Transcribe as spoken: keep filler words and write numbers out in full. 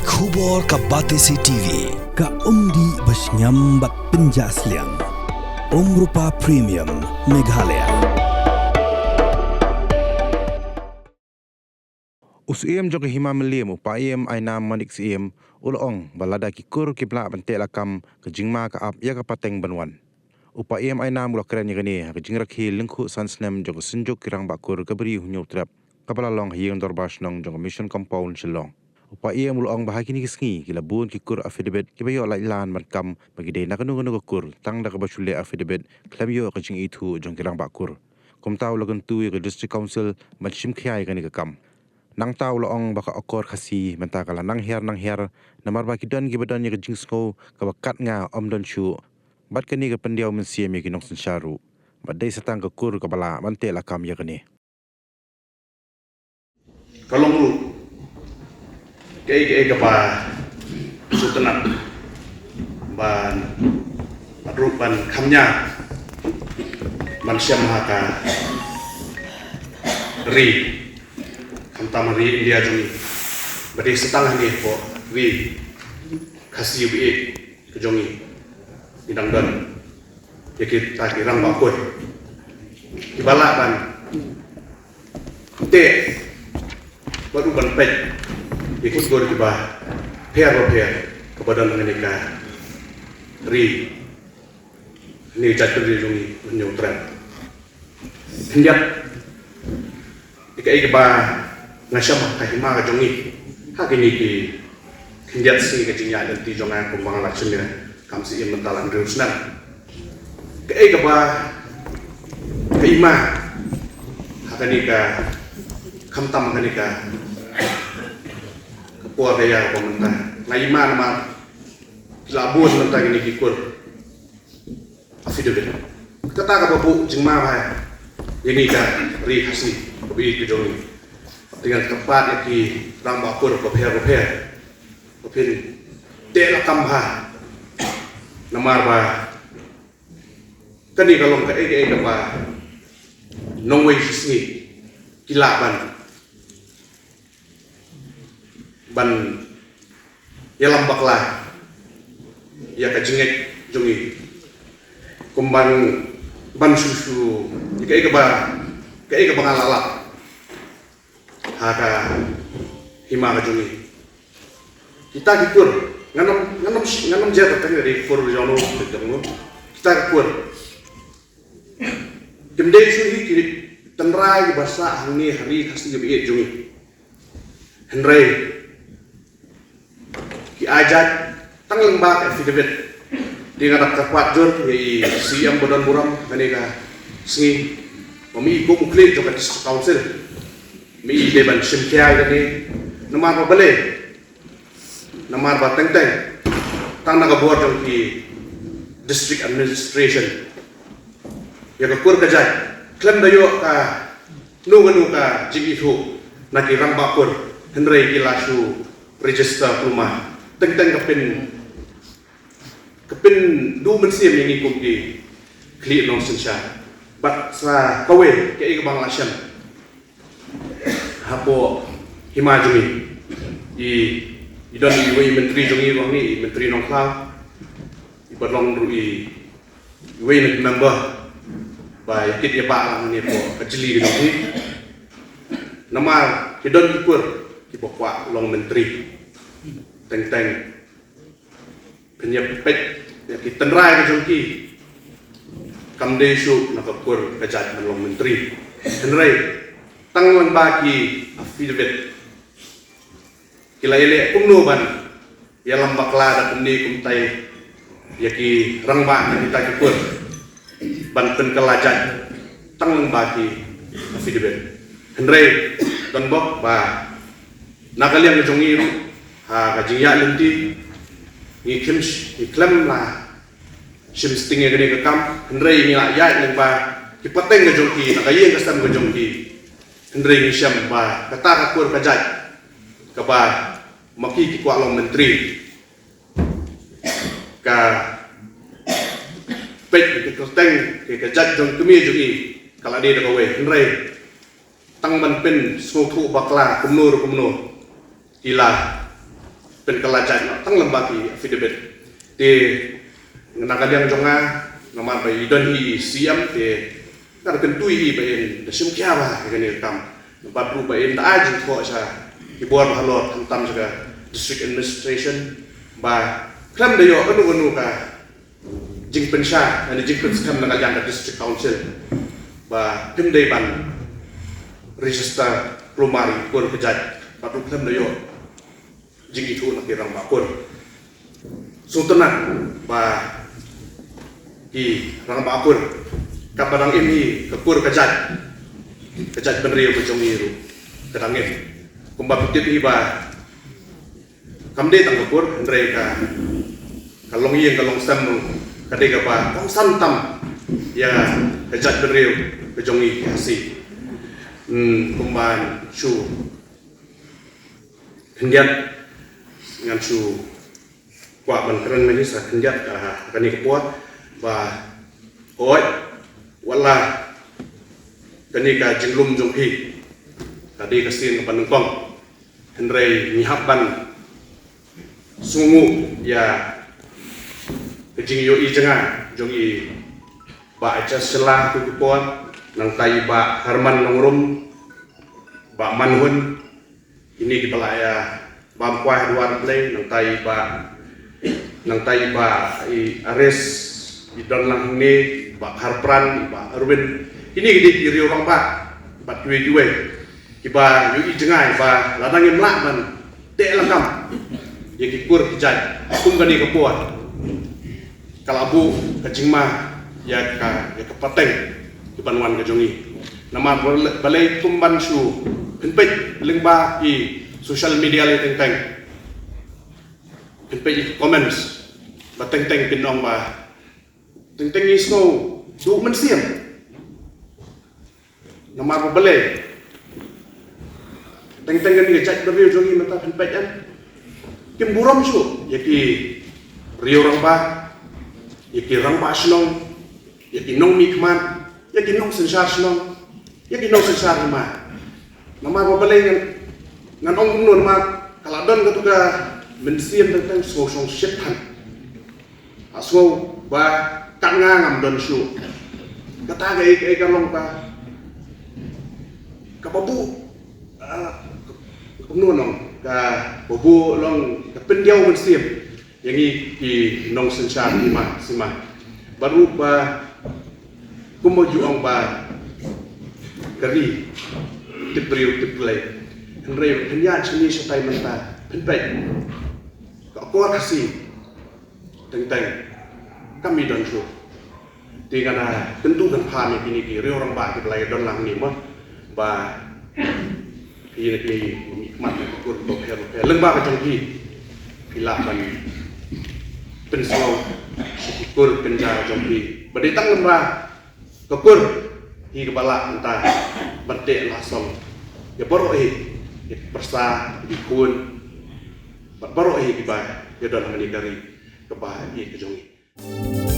Khubor ka Batesi T V, ka umdih ba shngiam bad pynjah sliang. Umrupa Premium, Meghalaya. U Syiem jong ka Hima Mylliem, u Paiem Ainam Manik Syiem, u la ong ba lada ki kur ki blah ban teh lakam, ka jingma ka ap ïa ka pateng ban wan. U Paiem Ainam u la kren ïa kane ha ka jingrakhe lyngkhuh san snem jong ka Synjuk ki Rangbah Kur ka Bri Hynñiewtrep, kaba la long ha Ïing Dorbar Shnong jong ka Mission Compound, Shillong. U Paiem u la ong ba ha kine ki sngi ki la bun ki kur affidavit kiba ïoh lait lan ban kam ba ki dei na kano kano ka kur, tang da kaba shu leh affidavit khlem ïoh ka jingithuh jong ki rangbah kur. Kumta u la kyntu ïa ka District Council ban shim khia ïa kane ka kam. Nangta u la ong ba ka Akor Khasi mynta ka la nang hiar nang hiar, namar ba ki don kiba don ïa ka jingsngew kaba katne ym don shuh bad kane ka pyndiaw mynsiem ïa ki nongsynshar ruh, bad dei sa tang ka kur kaba lah ban teh lakam ïa kane. Ka long ruh kaei kaei kaba sngewtynnat ban, bad ruh ban kham nia ban shem ha ka ri, khamtam ha ri India jong ngi, bad dei sa tang hangne hapoh ri Khasi baieit ka jong ngi, ngi dang don ïa kita ki rangbah kur kiba lah ban teh bad ruh ban peit ïa ki kur kiba pher ba pher kaba don ha kane ka ri, kane ka jaitbynriew jong ngi Hynñiewtrep. Khyndiat ïa kaei kaba nga shem ha ka hima ka jong ngi ha kine ki khyndiat sngi ka jingïaid lynti jong nga kumba nga la shim ïa ka kam Syiem mynta la hynriew snem. Kaei kaba nga ïma ha kane ka, khamtam ha kane ka, ka por ka ïa kaba mynta, nga ïma namar ki la bun mynta kine ki kur affidavit. Kata kaba buh jingma bha ïa ngi ka ri Khasi kaba ïeit ka jong ngi. Te ngan kyrpad ïa ki rangbah kur bapher bapher ba phin teh lakam bha, namar ba kane ka long kaei kaei kaba nongwei shisngi ki lah ban, ban ïalam bakla ïa ka jingngeit jong ngi. Kum ban, ban shu shu ïa kaei kaba, kaei kaba nga la lap ha ka hima ka jong ngi. Kita ki kur, ngan ym, ngan ym, ngan ym jer ka teng ri kur jong no jong no. Kita ki kur kim dei shuh hi ki tynrai kiba sah hangne ha ri Khasi kaba ïeit jong ngi. Hynrei ki ai jait tang lyngba ka affidavit. Te nga dap kyrpad jur ïa i Syiem ba don burom kane ka sngi, ba ma i kum u khlieh jong ka District Council, ma i dei ban shim khia ïa kane, namar ba balei, namar ba teng teng tang na ka bor jong ki District Administration ïa ka kur ka jait khlem da ïoh kano kano ka jingithuh na ki rangbah kur, hynrei ki la shu register kulmar. Teng teng ka pyn, ka pynduh mynsiem ïa ngi kum ki khlieh nongsynshar. Bad sa kawei kaei kaba nga la shem hapoh hima jong ngi, i, i don iwei i myntri jong ngi ruh hangne, i Myntri Nongkhlaw, iba long ruh i, iwei na ki member ba ïa kit ïa bah lang hangne hapoh ka jylliew ka jong ngi. Namar ki don ki kur kiba kwah long myntri. Teng teng phin ïa peit ïa ki tynrai ka jong ki, kam dei shuh na ka kur ka jait ban long myntri. Hynrei tang lyngba ki affidavit ki la ïaleh kumno ban ïalam bakla da kumne kumtai ïa ki rangbah na kita ki kur ban pynkylla jait tang lyngba ki affidavit. Hynrei don bok ba na ka liang ka jong ngi ruh ha ka jingïaid lynti ngi khlem, ngi khlem la shim sting ïa kane ka kam, hynrei ngi la ïaid lyngba ki pateng ka jong ki, na ka ïing ka sem ka jong ki. Hynrei ngi shem ba kata ka kur ka jait kaba ma ki ki kwah long myntri, ka peit ka kyrteng ka jait jong kmie jong ngi ka la dei da kawei, hynrei tang ban pynsngewthuh bakla kumno ruh kumno ki la pynkylla jait noh tang lem bad ki affidavit. Te na ka liang jong nga, namar ba i don hi i C M, te nga da kyntu ïa i ba in da shim khia bha ïa kane ka kam, bad ruh ba in da ai jingthoh sha ki bor ba halor, khamtam sha ka district administration, ba khlem da ïoh kano kano ka jingpynshai lane jingpynskhem na ka liang ka district council, ba phim dei ban register kulmar ïa ki kur ki jait, bad ruh khlem da ïoh jingithuh na ki rangbah kur. Sngewtynnat ba ki rangbah kur, katba dang im hi ka kur ka jait, ka jaitbynriew ka jong ngi ruh ka dang im. Kumba phi tip hi ba kam dei tang ka kur, hynrei ka, ka longïing ka longsem ruh ka dei kaba kongsan tam ïa ka jaitbynriew ka jong ngi ki Khasi. Hmm, kumba shu khyndiat, ngan shu kwah ban kren na hi sa khyndiat, ah, kane ka por, ba hooid, wat la kane ka jinglum jong phi ka dei ka sien kaba nyngkong, hynrei ngi hap ban sngewnguh ïa ka jingïohi jngai jong i Bah H S Shylla ha kine ki por, nangta i Bah Herman Nongrum, Bah Manhun, kine kiba la ïa bam kwai ha duwar Blei, nangta i Bah, nangta i Bah i Aris, i don lang hangne, Bah Kharpran, i Bah Erwin. Kine ki dei ki riew rangbah bad kiwei kiwei kiba ïohi jngai ba lada ngim lah ban teh lakam ïa ki kur ki jait kum kane ka por, ka la buh ka jingma ïa ka, ïa ka pateng ki ban wan ka jong ngi. Namar ba-, balei kum ban shu pynpeit lyngba ki social media lei teng teng, pynpeit ki comments ba teng teng pynong ba teng teng ngi sngew duh mynsiem. Namar ba balei? Teng teng kane ka jaitbynriew jong ngi mynta phin peit em, kim burom shuh ïa ki riew rangbah, ïa ki rangbah shnong, ïa ki nongmihkhmat, ïa ki nongsynshar shnong, ïa ki nongsynshar hima. Namar ba balei ngan, ngan ong kumno, namar ka la don katu ka mynsiem teng teng sngew shongshit than. Nga sngew ba kat nga ngam don shuh. Kata kaei kaei ka long ka, kaba buh, ah, kumno nong, kaba buh long ka pyndiaw mynsiem ïa ngi ki nongsynshar hima sima. Bad ruh ba kumba ju ong ba ka ri tip briew tip Blei. Hynrei phin ïaid shane shatai mynta phin peit ka akor Khasi teng teng kam i don shuh. Te ngan kyntu kynpham ïa kine ki riew rangbah kiba la ïa don lang hangne mo, ba phi na ki mihkhmat na ki kur bapher bapher lyngba ka jong phi, phi lah ban pynsngew sha ki kur kynja jong phi ba dei tang lyngba ka kur hi kaba lah mynta ban teh la song ïa baroh hi, ïa ki pyrsa, ïa ki khun, bad baroh hi kiba ïa don ha kane ka ri kaba ïeit ka jong ngi.